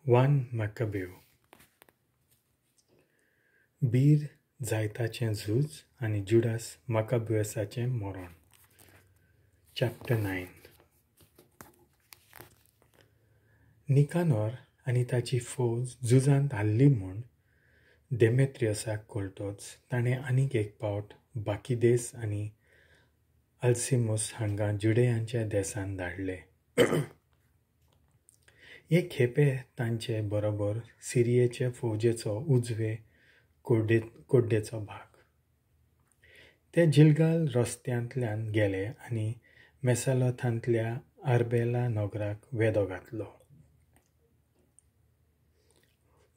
1 मॅकाब्यू. बीर जायताचें झूज आनी जुडास मकाब्युसाचें मरण. चॅप्टर 9. निकानोर आनी ताची फौज झुजांत हारली म्हूण देमेत्रियसाक कळटच ताणें आनीक एक पावट बाकीदेस आनी अल्सिमूस हांकां जुडेयांच्या देसांत धाडले. हे खेपे तांचे बरोबर सिरियेचे फौजेचो उजवे कोड्डेचो भाग. ते जिलगाल रस्त्यांतल्यान गेले आनी मेसालोथांतल्या आर्बेला नगराक वेदो घातलो.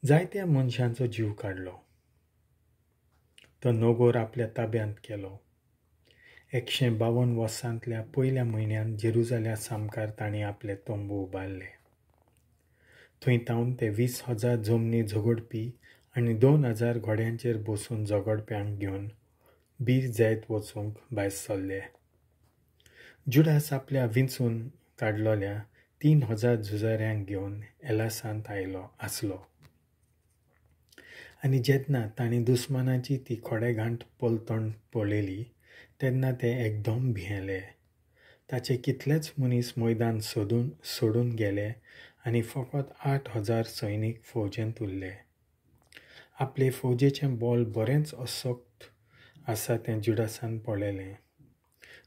जायत्या मनशांचो जीव काडलो. तो नगर आपल्या ताब्यांत केलो. 152 वर्सांतल्या पयल्या म्हयन्यांत जेरुजाल्या सामकार तांणी आपले तंबू उबारले. थंय तावन ते 20,000 जमनी झगडपी आनी 2,000 घोड्यांचेर बसून झगडप्यांक घेवन बीर जैत वचूंक भायर सरले. जुडास आपल्या विंचून काडलेल्या 3,000 झुजाऱ्यांक घेवन एलासांत आयलो आसलो आनी जेन्ना तांणी दुस्मानाची ती खोडेगांठ पलतण पळयली तेन्ना ते एकदम भियेले. ताचे कितलेच मनीस मैदान सोडून गेले आनी फकत 8,000 सैनीक फौजेंत उरले. आपले फौजेचें बल बरेंच असक्त आसा तें जुडासान पळयलें.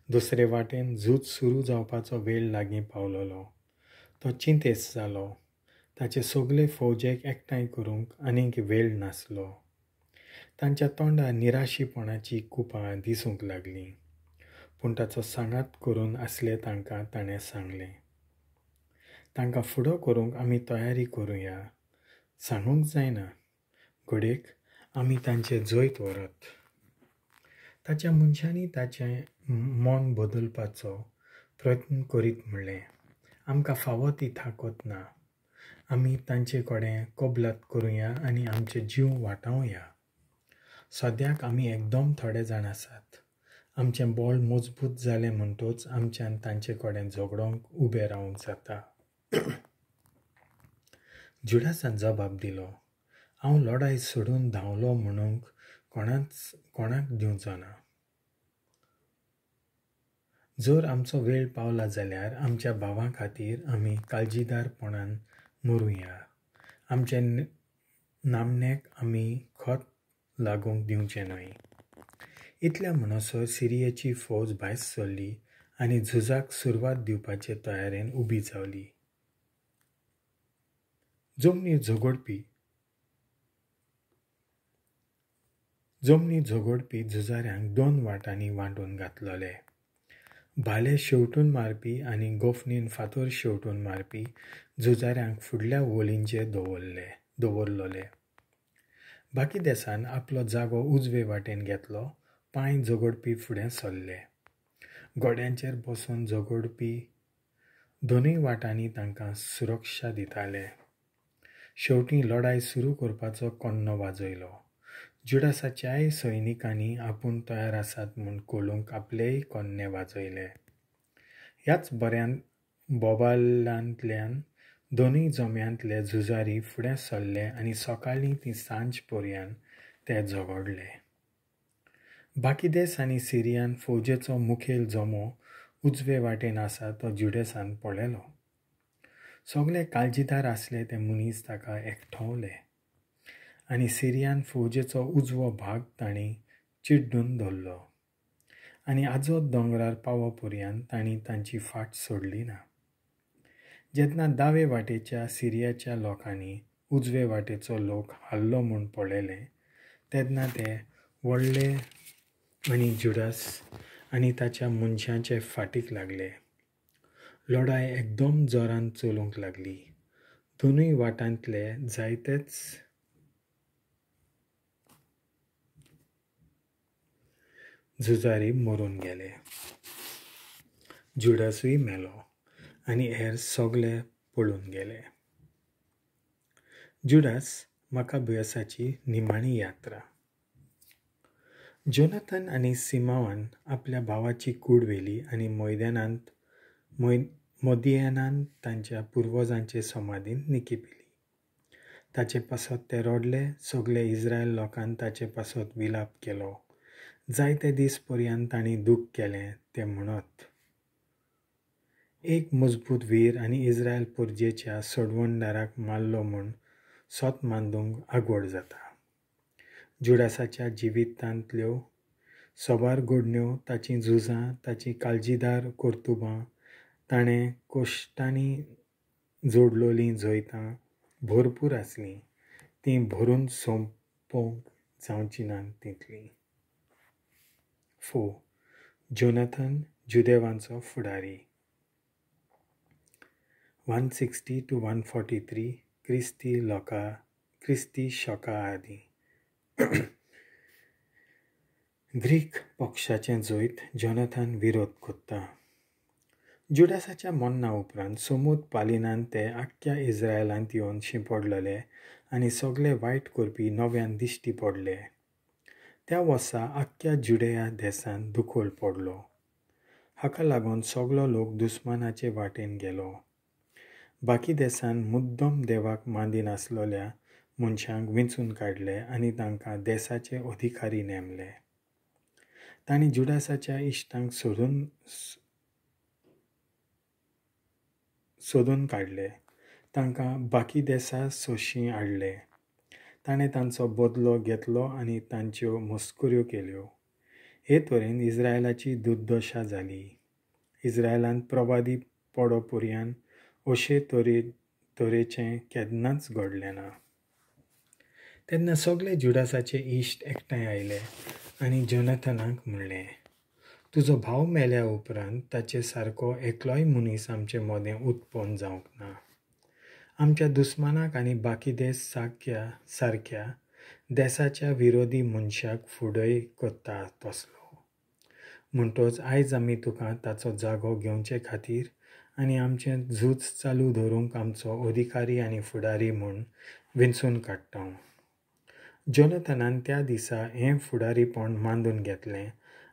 दुसरे वाटेन झूज सुरू जावपाचो वेळ लागीं पावलोलो. तो चिंतेस्त जालो. ताचे सगले फौजेक एकठांय करूंक आनीक वेळ नासलो. तांच्या तोंडार निराशीपणाची कुपां दिसूंक लागलीं. पूण ताचो सांगात करून आसले तांकां ताणें सांगलें, तांकां फुडो करूंक आमी तयारी करुया. सांगूंक जायना, घडयेक आमी तांचें जैत व्हरत. ताच्या मनशांनी ताचें मन बदलपाचो प्रयत्न करीत म्हणलें, आमकां फावो ती ताकत ना. आमी तांचे कडेन कबलात करुया आनी आमचे जीव वाटावया. सद्याक आमी एकदम थोडे जाण आसात. आमचें बळ मजबूत जालें म्हणटच आमच्यान तांचे कडेन झगडोंक उबें रावंक जाता. जुडासान जबाब दिलो, हांव लडाय सोडून धांवलो म्हणूंक कोणाक दिवचो ना. जर आमचो वेळ पावला जाल्यार आमच्या भावां खातीर आमी काळजीदारपणान मरुया. आमचे नामनेक आमी खत लागूंक दिवचें न्हय. इतल्या म्हणसर सिरियेची फौज भायर सरली आनी झुजाक सुरवात दिवपाचे तयारेन उबी जावली. जमनीर झगडपी झुजाऱ्यांक 2 वाटांनी वांटून घातलेले. भाले शेवटून मारपी आनी गोफणीन फातर शेवटून मारपी झुजाऱ्यांक फुडल्या वोलींचेर दवरलेले. बाकी देसान आपलो जागो उजवे वाटेन घेतलो. पांय झगडपी फुडें सरले. घोड्यांचेर बसून झगडपी दोनूय वाटांनी तांकां सुरक्षा दिताले. शेवटी लडाय सुरू करपाचो कन्नो वाजयलो. जुडासाच्याय सैनिकांनी आपूण तयार आसात म्हूण कळूंक आपलेय कन्ने वाजयले. ह्याच बऱ्यान बोबालांतल्यान दोनूय जम्यांतले झुजारी फुडें सरले आनी सकाळीं ती सांज पर्यंत ते झगडले. बाकीदेस आनी सिरियान फौजेचो मुखेल जमो उजवे वाटेन आसा तो जुडेसान पळयलो. सगले काळजीदार आसले ते मनीस ताका एकठावले आनी सिरियान फौजेचो उजवो भाग तांणी चिड्डून धरलो आनी आजोद दोंगरार पावो पर्यंत तांणी तांची फाट सोडली ना. जेन्ना दावे वाटेच्या सिरियाच्या लोकांनी उजवे वाटेचो लोक हारलो म्हूण पळयलें तेन्ना ते व्हडले आनी जुडास आनी ताच्या मनशांचे फाटीक लागले. लडाय एकदम जोरान चलूंक लागली. दोनूय वाटांतले जायतेच झुजारी मरून गेले. जुडासूय मेलो आनी हेर सगले पळून गेले. जुडास मकाब्युसाची निमाणी यात्रा. जोनाथन आनी सिमावान आपल्या भावाची कूड व्हेली आनी मोदियानांत तांच्या पुर्वजांचे समाधींत निकिपिली. ताचे पासत ते रडले. सगळे इस्रायल लोकान ताचे पासत विलाप केलो. जायते दीस पर्यंत तांणी दूख केलें. ते म्हणत, एक मजबूत वीर आनी इस्रायल पुर्जेच्या सोडवणदाराक मारलो म्हूण सोत मांदूंक आगवड जाता. जुडासाच्या जिवितांतल्यो सबार घडण्यो, ताचीं झुजां, ताचीं काळजीदार कर्तुबां, ताणें कोश्टांनी जोडलोलीं जैतां भरपूर आसलीं. तीं भरून सोंपोवंक जावचीं ना तितलीं. 4. जोनाथन जुदेवांचो फुडारी. 160 to 143 क्रिस्ती शका आदीं. ग्रीक पक्षाचें जैत जोनाथन विरोध कोत्ता. जुडासाच्या मरणा उपरांत सोमूद पालिनान ते आख्ख्या इस्रायलांत येवन शिंपडलेले आनी सगळे वायट करपी नव्यान दिश्टी पडले. त्या वर्सा आख्ख्या जुडेया देशांत दुखोल पडलो. हाका लागून सगलो लोक दुस्मानाचे वाटेन गेलो. बाकी देशान मुद्दम देवाक मांदिनासलेल्या मनशांक विंचून काडले आनी तांकां देशाचे अधिकारी नेमले. तांणी जुडासाच्या इश्टांक सोदून काडले. तांकां बाकी देसा सोशी हाडले. ताणें तांचो बदलो घेतलो आनी तांच्यो मस्कऱ्यो केल्यो. हे तरेन इस्रायलाची दुर्दशा जाली. इस्रायलांत प्रवादी पडो पर्यान अशे तरेचें केन्नाच घडलें ना. तेन्ना सगळे जुडासाचे इश्ट एकठांय आयले आनी जोनाथनाक म्हणलें, तुजो भाव मेल्या उपरांत ताचे सारको एकलोय मनीस आमचे मदें उत्पन्न जावंक ना. आमच्या दुस्मानाक आनी बाकी देश सारक्या देसाच्या विरोधी मनशाक फुडय करता तसलो. म्हणटच आयज आमी तुका ताचो जागो घेवचे खातीर आनी आमचें झूज चालू दवरूंक आमचो अधिकारी आनी फुडारी म्हूण विंचून काडटा. जोनाथनान त्या दिसा हें फुडारीपण मांदून घेतलें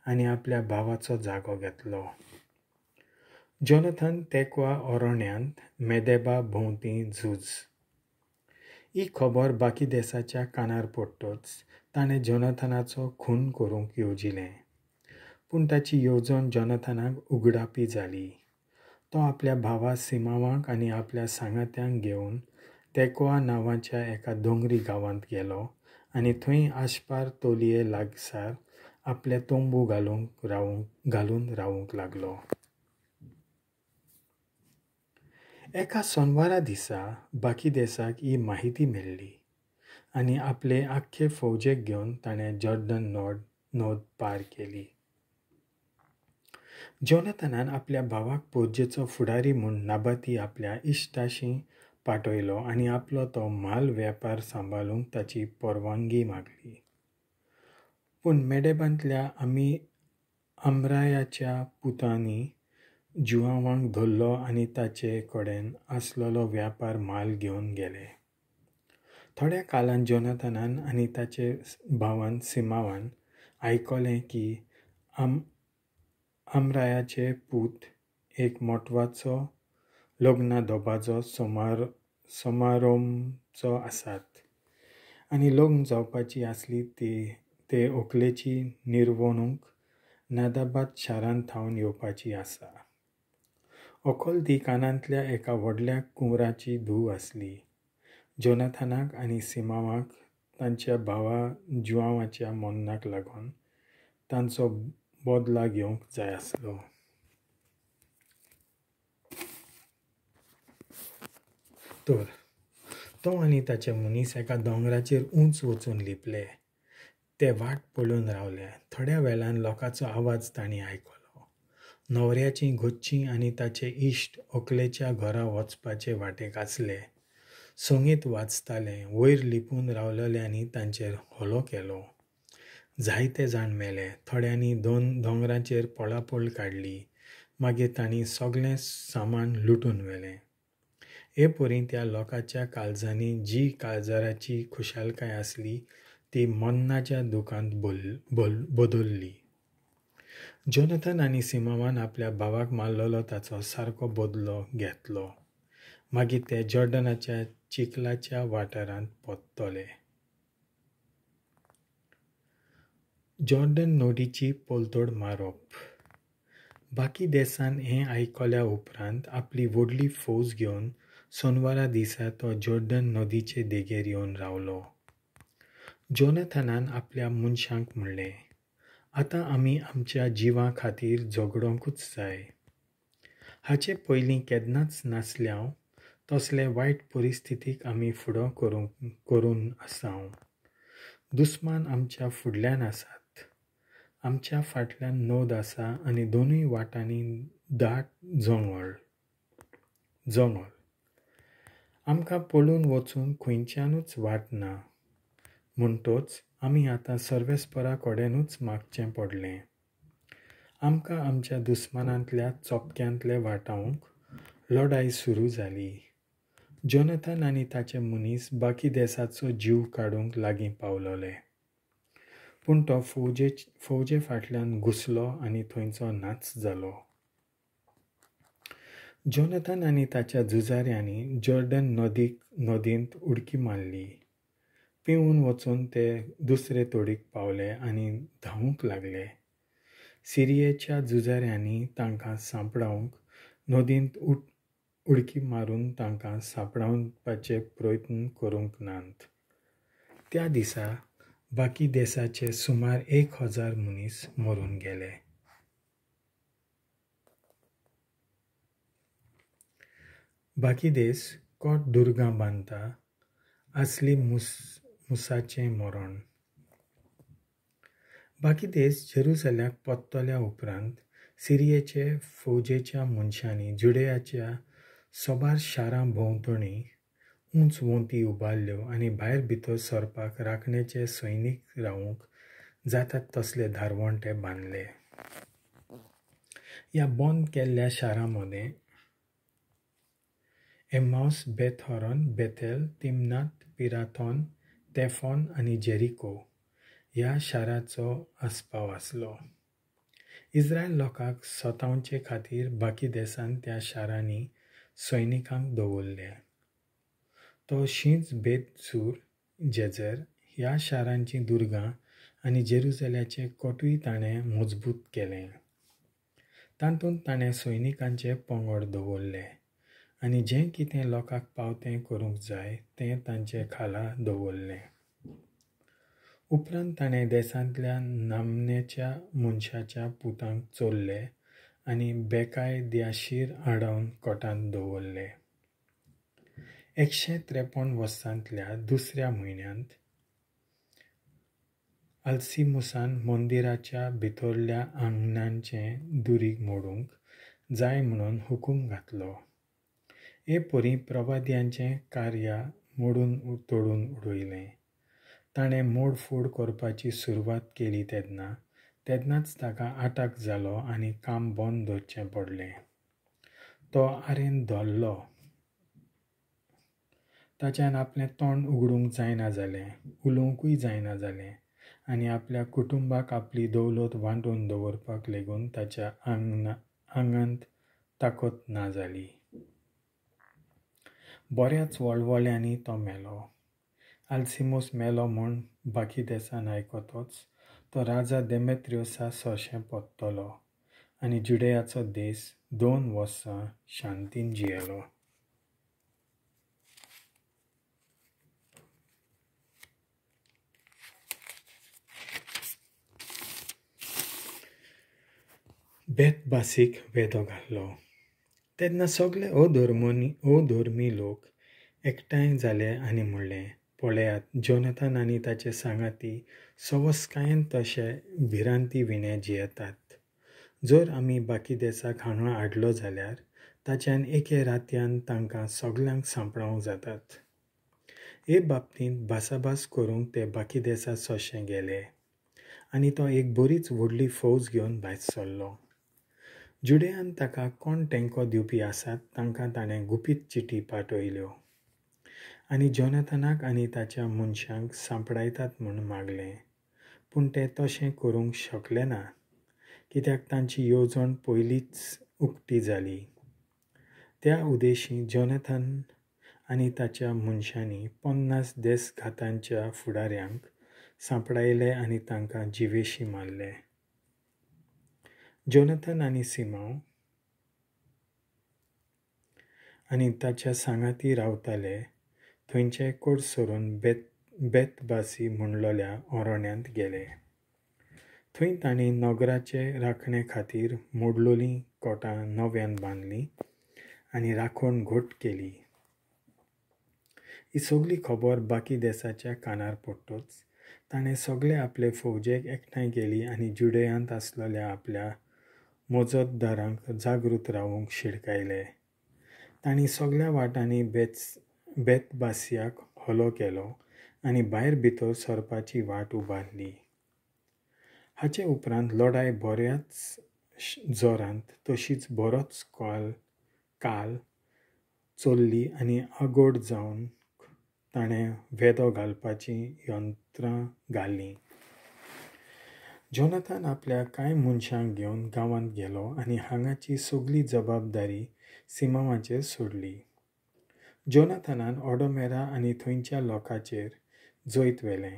आनी आपल्या भावाचो जागो घेतलो. जोनाथन तेकवा अरण्यांत मेदेबा भोंवती झूज. ही खबर बाकी देसाच्या कानार पडटच ताणें जोनाथनाचो खून करूंक येवजिलें. पूण ताची येवजण जोनाथनाक उगडापी जाली. तो आपल्या भावा सिमावांक आनी आपल्या सांगात्यांक घेवन तेकवा नांवाच्या एका दोंगरी गांवांत गेलो आनी थंय आशपार तोलये लागसार आपले तंबू घालून रावूंक लागलो. एका सोनवारा दिसा बाकी देसाक ही माहिती मेळ्ळी आनी आपले आख्खे फौजेक घेवन ताणें जॉर्डन नद पार केली. जोनाथनान आपल्या भावाक पोरजेचो फुडारी म्हूण नाबाती आपल्या इश्टाशी पाठयलो आनी आपलो तो म्हाल वेपार सांबाळूंक ताची परवानगी मागली. पूण मेडेबांतल्या आमी आमरायाच्या पुतांनी जुआवांक धरलो आनी ताचे कडेन आसलेलो व्यापार म्हाल घेवन गेले. थोड्या काळान जोनाथनान आनी ताचे भावान सिमावान आयकलें की आमरायाचे पूत एक मोटवाचो लग्ना दबाजो समारोमचो आसात आनी लग्न जावपाची आसली ते व्हंकलेची निर्वणूक नादाबाद शारांत थावन येवपाची आसा. व्हंकल ती कानांतल्या एका व्हडल्या कुंवराची धूव आसली. जोनाथनाक आनी सिमावाक तांच्या भावा जुआवाच्या मरणाक लागून तांचो बदला घेवंक जाय आसलो. तर तो आनी ताचे मनीस एका दोंगराचेर उंच वचून लिपले. ते वाट पळोवन रावले. थोड्या वेळान लोकांचो आवाज तांणी आयकलो. न्हवऱ्याची घोच्ची आनी ताचे इश्ट व्हंकलेच्या घरा वचपाचे वाटेक आसले. संगीत वाजतालें. वयर लिपून रावलेल्यांनी तांचेर हल्लो केलो. जायते जाण मेले. थोड्यांनी दोंगराचेर पळापळ काडली. मागीर तांणी सगळें सामान लुटून व्हेलें. हे परी त्या लोकांच्या काळजांनी जी काळजाराची खुशालकाय आसली ती मरणाच्या दुखांत बदल्ली. जोनाथन आनी सिमावान आपल्या भावाक मारलेलो ताचो सारको बदलो घेतलो. मागीर ते जॉर्डनाच्या चिखलाच्या वाठारांत पोत्तले. जॉर्डन नदीची पलतड मारप. बाकी देसान हें आयकल्या उपरांत आपली व्हडली फौज घेवन सोनवारा दिसा तो जॉर्डन नदीचे देगेर येवन रावलो. जोनाथनान आपल्या मनशांक म्हणलें, आतां आमी आमच्या जिवा खातीर झगडोंकूच जाय. हाचे पयलीं केन्नाच नासल्याव तसले वायट परिस्थितीक आमी फुडो करून आसाव. दुस्मान आमच्या फुडल्यान आसात, आमच्या फाटल्यान नद आसा आनी दोनूय वाटांनी दाट जंगल. आमकां पळून वचूंक खंयच्यानूच वाट ना. म्हणटोच आमी आतां सर्वेस्परा कडेनूच मागचें पडलें. आमकां आमच्या दुस्मानांतल्या चोपक्यांतले वाटावंक लडाय सुरू जाली. जोनाथन आनी ताचे मनीस बाकी देसाचो जीव काडूंक लागीं पावलोले. पूण तो फौजे फाटल्यान घुसलो आनी थंयचो नाच जालो. जोनाथन आनी ताच्या झुजाऱ्यांनी जॉर्डन नदींत उडकी मारली. पेंवून वचून ते दुसरे तोडीक पावले आनी धांवूंक लागले. सिरियेच्या झुजाऱ्यांनी तांकां सांपडावंक नदींत उडकी मारून तांकां सांपडावपाचे प्रयत्न करूंक नात. त्या दिसा बाकी देसाचे सुमार 1000 मनीस मरून गेले. बाकी देस कोट दुर्गां बांदता आसली मुसाचें मरण. बाकी देस जेरुसल्याक परतल्या उपरांत सिरियेचे फौजेच्या मनशांनी जुडेयाच्या सोबार शारां भोंवतणी उंच वण्टी उबारल्यो आनी भायर भितर सरपाक राखणेचे सैनीक रावूंक जातात तसले धारवंटे बांदले. ह्या बंद केल्ल्या शारां मदें Emmaus, Beth Horon, Bethel, Timnath, Pirathon, तेफॉन आनी जेरिको ह्या शाराचो आस्पाव आसलो. इस्रायल लोकांक सतावचे खातीर बाकी देसान त्या शारांनी सैनिकांक दवरले. तो शींच बेतसूर, जेजर ह्या शारांचीं दुर्गां आनी जेरुजल्याचें कोटूय ताणें मजबूत केलें. तातूंत ताणें सैनिकांचे पंगड दवरले आनी जें कितें लोकांक पावतें करूंक जाय तें तांचे खाला दवरलें. उपरांत ताणें देशांतल्या नामनेच्या मनशाच्या पुतांक चोरले आनी बेकायद्याशीर आडावन कोटांत दवरले. 153 वर्सांतल्या दुसऱ्या म्हयन्यांत आल्सिमुसान मंदिराच्या भितरल्या आंगणाचें दुरीग मोडूंक जाय म्हणून हुकूम घातलो. हे परी प्रवाद्यांचें कार्य मोडून तोडून उडयलें. ताणें मोडफोड करपाची सुरवात केली तेन्नाच ताका आटाक जालो आनी काम बंद दवरचें पडलें. तो आरेन धरलो. ताच्यान आपलें तोंड उगडूंक जायना जालें, उलोवंकूय जायना जालें आनी आपल्या कुटुंबाक आपली दौलत वांटून दवरपाक लेगून ताच्या आंगांत ताकद ना जाली. बऱ्याच वळवळ्यांनी तो मेलो. आल्सिमोस मेलो म्हूण बाकी देसान आयकतोच तो राजा देमेत्रियोसा सरशें परतलो आनी जुडेयाचो देस 2 वर्सां शांतीन जियेलो. बेतबासीक वेदो घाल्लो. तेन्ना सगळे अधर्मी लोक एकठांय जाले आनी म्हणलें, पळयात, जोनाथन आनी ताचे सांगाती सवसकायेन तशे भिरांती विणे जियेतात. जर आमी बाकी देसाक हांगा हाडलो जाल्यार ताच्यान एके रातयान तांकां सगल्यांक सांपडावंक जातात. हे बाबतींत भासाभास करूंक ते बाकी देसा सोशे गेले आनी तो एक बरीच व्हडली फौज घेवन भायर सरलो. जुडेयान ताका कोण तेंको दिवपी आसात तांकां ताणें गुपीत चिटी पाठयल्यो आनी जोनाथनाक आनी ताच्या मनशांक सांपडायतात म्हूण मागलें. पूण ते तशें करूंक शकले ना, कित्याक तांची येवजण पयलींच उक्ती जाली. त्या उदेशीं जोनाथन आनी ताच्या मनशांनी 50 देसघातांच्या फुडाऱ्यांक सांपडायले आनी तांकां जिवेशी मारले. जोनाथन आनी सिमांव आनी ताच्या सांगाती रावताले थंयचे कोडसरून बेतबासी म्हणलोल्या अरण्यांत गेले. थंय तांणी नगराचे राखणे खातीर मोडलोलीं कोटां नव्यान बांदलीं आनी राखण घट केली. ही सगली खबर बाकी देसाच्या कानार पडटच ताणें सगळे आपले फौजेक एकठांय केली आनी जुडेयांत आसलेल्या आपल्या मोजतदारांक जागृत रावूंक शिडकायले. तांणी सगल्या वाटांनी बेतबासियाक हलो केलो आनी भायर भितर सरपाची वाट उबारली. हाचे उपरांत लढाय बऱ्याच जोरांत तशीच बरोच काल चल्ली आनी आगोड जावन ताणें वेदो घालपाचीं यंत्रां घालीं. जोनाथन आपल्या कांय मनशांक घेवन गांवांत गेलो आनी हांगाची सगली जबाबदारी सिमांवाचेर सोडली. जोनाथनान ओडोमेरा आनी थंयच्या लोकांचेर जैत व्हेलें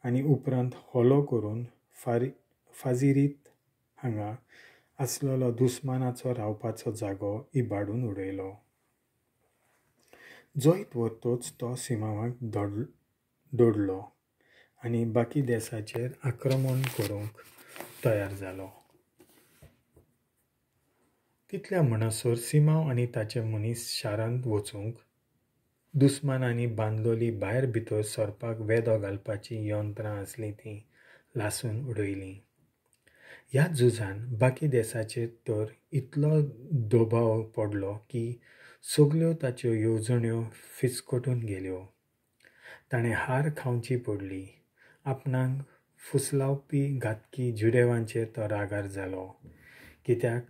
आनी उपरांत हलो करून फाजिरीत हांगा आसलेलो दुस्मानाचो रावपाचो जागो इबाडून उडयलो. जैत व्हरतोच तो सिमांवाक दोडलो आनी बाकी देसाचेर आक्रमण करूंक तयार जालो. तितल्या म्हणसर सिमांव आनी ताचे मनीस शारांत वचूंक दुस्मानांनी बांदलोली भायर भितर सरपाक वेदो घालपाचीं यंत्रां आसलीं तीं लासून उडयलीं. ह्या झुजान बाकी देसाचेर तर इतलो दबाव पडलो की सगल्यो ताच्यो येवजण्यो फिसकटून गेल्यो. ताणें हार खावची पडली. आपणाक फुसलावपी घातकी जुदेवांचेर तो रागार जालो, कित्याक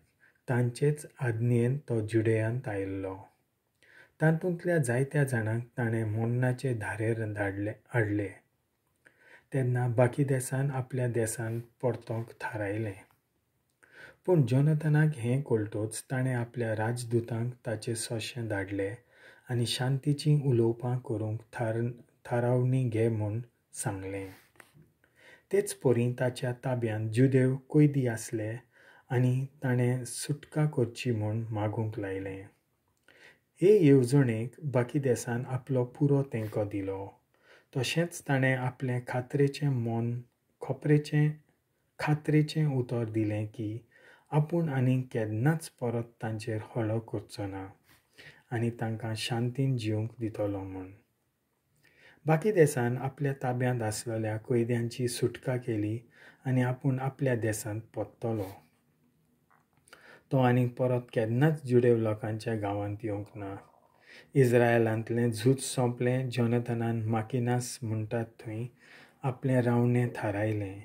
तांचेच आज्ञेन तो जुदेयांत आयिल्लो. तातूंतल्या जायत्या जाणांक ताणें मोडणाचे धारेर हाडले. तेन्ना बाकी देसान आपल्या देसान परतोंक थारायलें. पूण जोनाथनाक हें कळटच ताणें आपल्या राजदूतांक ताचे सोशे धाडले आनी शांतीचीं उलोवपां करूंक थारावणी घे म्हूण सांगलें. तेच परी ताच्या ताब्यांत जुदेव कैदी आसले आनी ताणें सुटका करची म्हूण मागूंक लायलें. हे येवजणेक बाकी देसान आपलो पुरो तेंको दिलो. तशेंच ताणें आपलें खात्रेचें उतर दिलें की आपूण आनी केन्नाच परत तांचेर हल्लो करचो ना आनी तांकां शांतीन जिवंक दितलो म्हूण. बाकी देसान आपल्या ताब्यांत आसलेल्या कैद्यांची सुटका केली आनी आपूण आपल्या देसांत परतलो. तो आनी परत केन्नाच जुदेव लोकांच्या गांवांत येवंक ना. इस्रायलांतलें झूज सोंपलें. जोनाथनान माकिनास म्हणटात थंय आपलें रावणें थारायलें.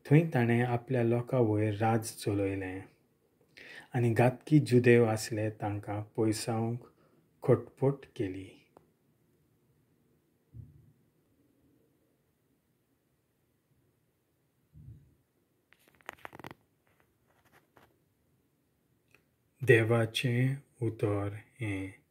थंय ताणें आपल्या लोकां वयर राज चलयलें आनी घातकी जुदेव आसले तांकां पयसावंक खटपट केली. देवाचें उतर हें.